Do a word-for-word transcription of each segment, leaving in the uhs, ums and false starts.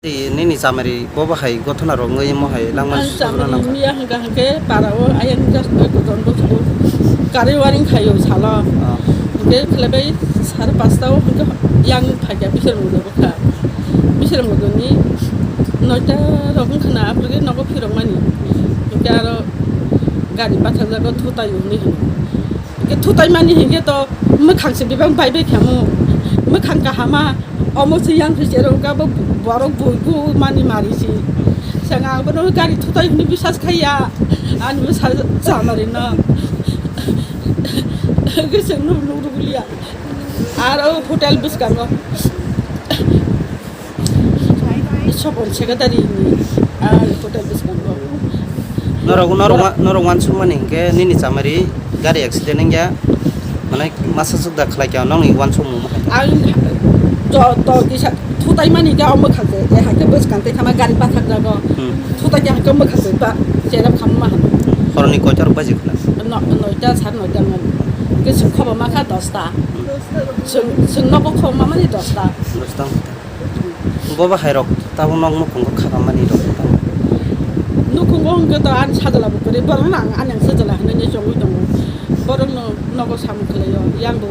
Nini chamari bo bahai gothona rok wngwi mo hai langmani Ang sujuna chamari nangkha. Miya hwnkha hwnkhe para o ayang just bai kotor bwskango kari waring khaio salo. Ah. Hwnkhe khlaibai sare pasta o hwnkhe yang phaikha bisar mudo bwkha. Bisar mudo ni noita rok wngkha na aphuru khe nogo phirokmani. Hwnkhe aro gari pathakjago thutai hwnwi hwno. Hwnkhe thutai mani hwnkhe to mwkhang se bebak bai bai khamu. Mwkhang kahama. Omo se yang khe cherong ka bo borok bui bu mani mari si. Sanga ang bono gari thutai hwnwi bisas khaiya. Ani bwsa chamari no. Hwnkhe chwng nuk nuk rwliya. Aro hotel bwskango. Sopon secretary ni, ah, hotel bwskango. Norok, norok wa-, norok wansukmani hwnkhe nini chamari gari accident wngya, mane masa sukda khlai kha nokni wansukmung. Ang to, to kisa thutai mani khe omo khakhe, e hakhe bwskang tei khama gari pathak jago. Hmm. Thutai khe hakhe omo khakhe ba cherep khama ma hano. Horoni koitor baji khna? No, noita, sar noita man. Khe sung khobo ma kha dosta. Hmm. Sung, sung nogo khoma mani dosta. Dosta. Bo bahairok tabuk nok nukhungo khakamani rok tamo? Nukhungo hwnkhe to ani sajla bo kwrwi, borokno ang ani ang sajla hinwi chongwi tongo. Borokno nogo samung khlaio, yang bo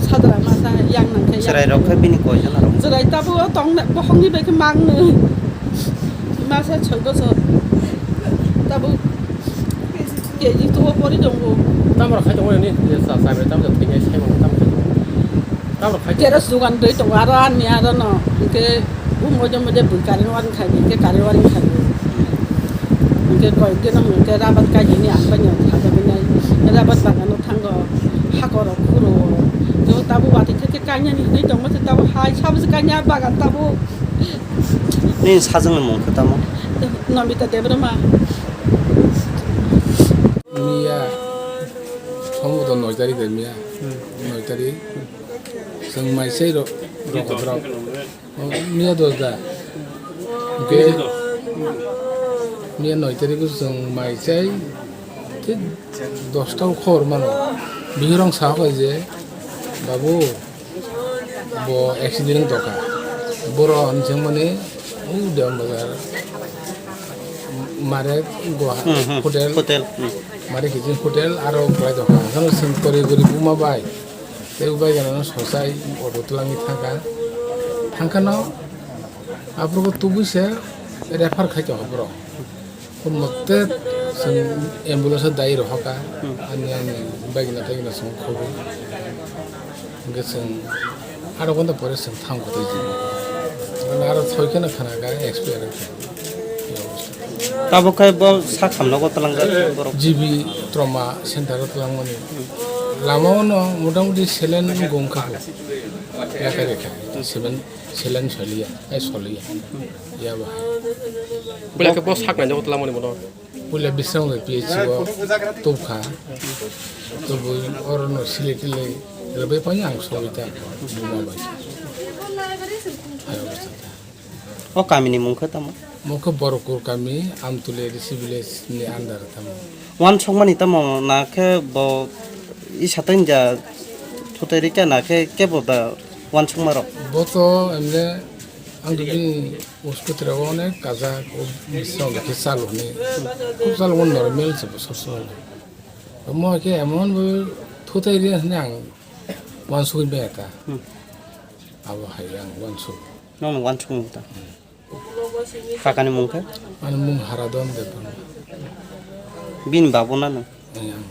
sajla masa yang nangkhe yang. Chwrairok khe bini koijon aro? Chwrai tabuk o tong bokhokni bai khe mangno. Masa soi bosor. Tabuk K G two o pori tongo. Tamo rok khai tongo ni, sa sa bai tamo thwinai sai mano tamo khai tongo. Tamo rok khai tongo. Keros dugan doi tongo aro ani aro no. Hwnkhe um moje moje bui kari waring khai, hwnkhe kari waring khai. Hwnkhe koi geno hwnkhe rabat kai ni ang bai no thajagwi nai. Rabat bagano thango, hakoro khuro. Jo tabo wati khe khe kainani hinwi tongma se tabo hai sabo se kaina bagan tabo. Nini sajwkni mung khe tamo? Namita Debbarma. Miya, Songbudo noi tarik de miya. Hmm. Noi tarik. Chwng mai chai ro, ro, ro. Oh, miya dos da. Hwnkhe miya noi tarik o chwng mai chai. Thik dosta o khobor mano. Bihirong sa hokai je, "Babu, bo accident wng tongkha." Boro hinjakmani, "U Dewan Bazar, Mare Goha Hmm, hmm. Hotel, Hotel, hmm. Mare Kitchen Hotel, aro kwlai tongkha." Haino chwng tori gori buma bai. Tei ubai gana no sosai auto twlangwi thangkha. Thangkha no, aphuru tubui se refer khai tongkha borok. Mote chwng ambulance o dai rohorkha, Hmm. ani, ani bagina tagina chwng khobo. Hwnkhe chwng aro gonta pore chwng thang kotor jini. Mane aro soi kheno khana kha expire wngkha. Tabuk khe bo sak samno go twlangjak borok. G B trauma center o twlangmani. Lama o no motamuti selen gong kha. Yakarikha. Selen, selen soliya, ai soliya. Ya bahai. Puila khe bo sak nainjago twlangmani bono. Puila Bisramgala P H C o tubkha. Tubui orono sile tile rwbai phano ang sogwi ta buma bai. Hai obostha ta. O kamini mung khe tamo? Mung khe Borokul kami, Amtuli A D C village ni under tamo. Wansukmani tamo na khe bo isa tei ja thutai rikya na khe kebo da wansukma rok? Bo to emne ang to bini Uskutra o onek kajak, o Misra o khe chalo hwnwi. Khub chalo o normal se bosor song. Omo khe emon bo thutai rw hwnwi ang uansugui maya ta. Hmm. Abo hai ang uansuk. Nono uansuk ta. Hmm. Kakani mung khe? Ani mung Haradon Debbarma. Bini babu na nang? Yang.